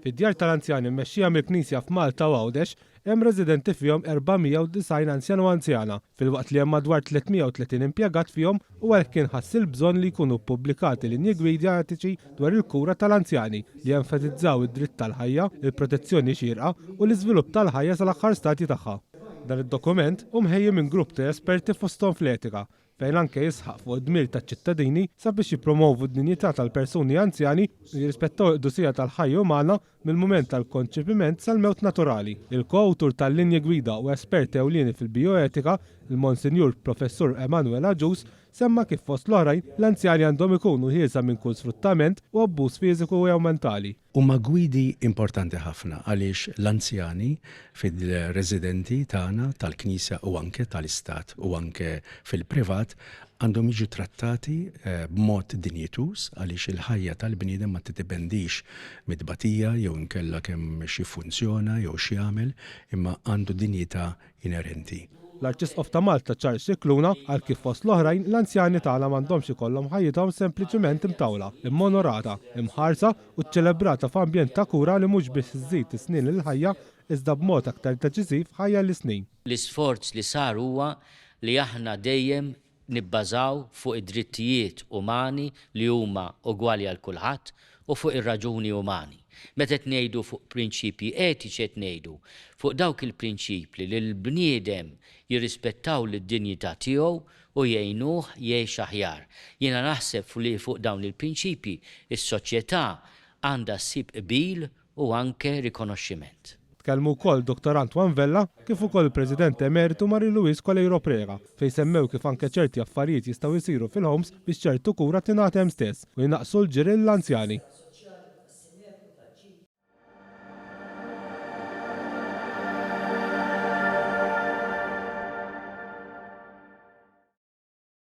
Fid-djar tal-anzjani mmexxija mill-Knisja f'Malta u Għawdex hemm residenti fihom 490 anzjan u anzjana, filwaqt li hemm madwar 330 impjegat fihom u għalhekk inħass il-bżonn li jkunu ppubblikati linji gwida etiċi dwar il-kura tal-anzjani li jenfasizzaw id-dritt tal-ħajja, il-protezzjoni xierqa u l-iżvilupp tal-ħajja sal-aħħar stadji tagħha. Dan id-dokument hu mħejji minn grupp ta' esperti fosthom fl-etika, fejn anke jisħaq fuq id-dmir taċ-ċittadini sabiex jippromovu d-dinjità tal-persuni anzjani u jirrispettaw il-qdusija tal-ħajja umana mill-mument tal-konċepiment sal-mewt naturali. Il-ko-awtur tal-linji gwida u espert ewlieni fil-bijoetika, il-Monsinjur Professur Emanuel Agius, semma kif fost l-oħrajn, l-anzjani għandhom ikunu ħielsa minn kull sfruttament u abbuż fiżiku jew mentali. Huma gwidi importanti ħafna għaliex l-anzjani fil-residenti tagħna tal-Knisja u anke tal-Istat u anke fil-privat għandhom jiġu trattati b'mod dinjituż għaliex il-ħajja tal-bniedem ma tiddependix mit-tbatija jew inkella kemm x'jiffunzjona jew x'jagħmel imma għandu dinjità inerenti. L-Arċisqof ta' Malta Charles Scicluna qal kif fost l-oħrajn l-anzjani tagħna m'għandhomx ikollhom ħajjithom sempliċiment imtawla, imma onorata, imħarsa u ċċelebrata f'ambjent ta' kura li mhux biss iżżid is-snin lill-ħajja iżda b'mod aktar deċiżiv ħajja lis-snin. L-isforz li sar huwa li aħna dejjem nibbażaw fuq id-drittijiet umani li huma ugwali għal kulħadd u fuq ir-raġuni umani. Meta qed ngħidu fuq prinċipji etiċi qed ngħidu fuq dawk il-prinċipli li l-bniedem jirrispettaw lid-dinjità tiegħu u jgħinuh jgħix aħjar. Jiena naħseb li fuq dawn il-prinċipji s-soċjetà għandha ssib qbil u anke rikonoxximent. Tkellmu wkoll Dottor Antoine Vella kif ukoll il-President Emeritu Marie Louise Coleiro Preca fejn semmew kif anke ċerti affarijiet jistgħu jsiru fil-homes biex ċertu kura tingħata hemm stess u jnaqqsu l-ġiri lill-anzjani.